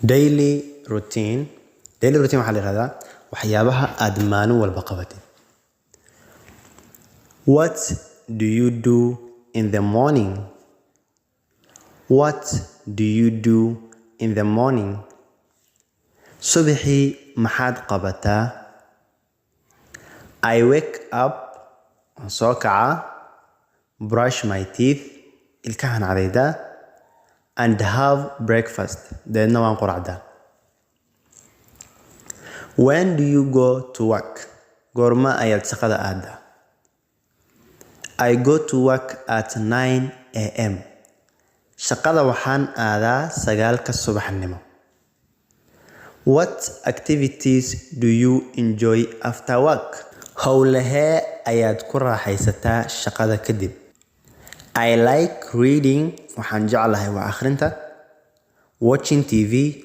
Daily routine. Daily routine waxaa la yihahdaa waxyaabaha aad maalin walba qabatid. What do you do in the morning? What do you do in the morning? Subaxii maxaad qabataa? I wake up, waan soo kacaa, brush my teeth, ilkahan cadaydaa, and have breakfast, dabeedna waan quraacdaa. When do you go to work? Goorma ayaad shaqada aadaa? I go to work at 9 a.m. Shaqada waxaan aadaa 9-ka subaxnimo. What activities do you enjoy after work? Hawlahee ayaad ku raaxaysataa shaqada kadib? I like reading, waxaan jeclahay wax akhrinta, watching TV.